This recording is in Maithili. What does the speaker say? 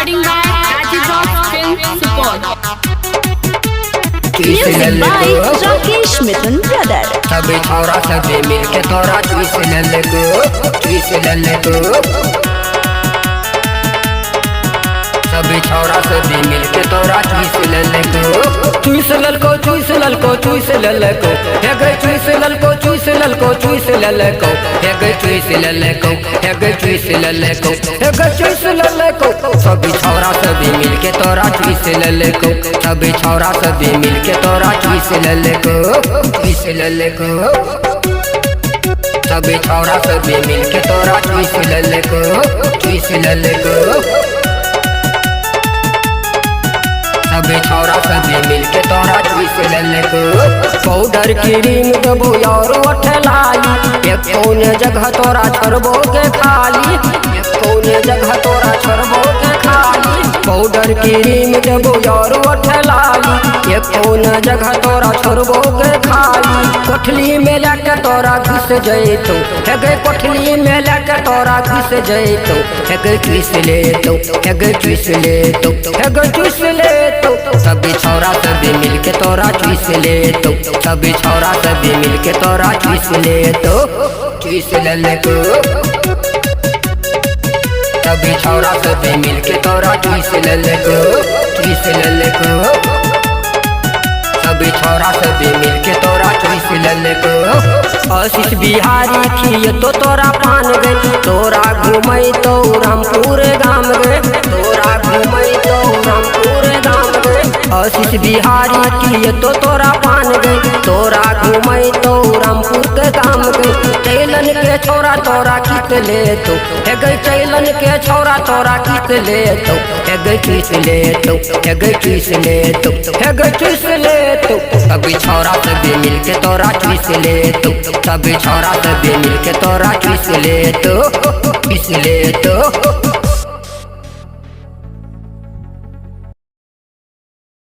Recording by Rajiv Rock Film Support. चूस Music by ललको Rakesh Mithun Brother. सभी छोरा सभी मिलके तोरा चूस ललको, चूस ललको। सभी छोरा सभी मिलके तोरा चूस ललको, चूस ललको, चूस ललको, चूस ललको। हे गई चूस ललको, चूस ललको, चूस ललको। हे गई चूस ललको, हे गई चूस ललको, हे गई चूस ललको। सभी छोरा सभी मिलके तोरा चूस ललको, सभी छोरा सभी मिलके तोरा चूस ललको, चूस ललको। सभी छोरा सभी मिलके तोरा चूस ललको, चूस ललको। सभी छोरा सभी मिलके तोरा चूस ललको। पाउडर क्रीम देबो यार ओठलाई, एक कौन जगह तोरा छोड़बो के खाली, एक कौन जगह तोरा छोड़बो के खाली। पाउडर क्रीम देबो यार ओठलाई, एक कौन जगह तोरा छोड़बो के खाली। कोठली में लेके तोरा घुस जैतो, हे गे कोठली में लेके तोरा घुस जैतो। हे गे चूस लेतो, हे गे चूस लेतो, हे गे चूस लेतो। सभी छोरा सभी मिलके तोरा चूस लेतो, सभी छोरा सभी मिलके तोरा चूस लेतो, चूस ललको। सभी छोरा सभी मिलके तोरा चूस ललको, चूस ललको। सभी छोरा सभी मिलके तोरा चूस ललको। आशीष बिहारी खिय तो तोरा पान गए, तोरा घूमै तो रामपुर गाम गए, तोरा घूमै तो रामपुर गाम गए। आशीष बिहारी खिय तो तोरा पान गए, तोरा घूमै तो रामपुर के गाम गए। चैलन के छोरा तोरा खींच ले तो, हे गई चैलन के छोरा तोरा खींच ले तो। हे गई चूस ले तो, हे गई चूस ले तो, हे गई चूस ले तो। सभी छोरा सभी मिलके तोरा चूस ले तो, सभी छोरा सभी मिलके तोरा चूस ले तो, चूस ले तो।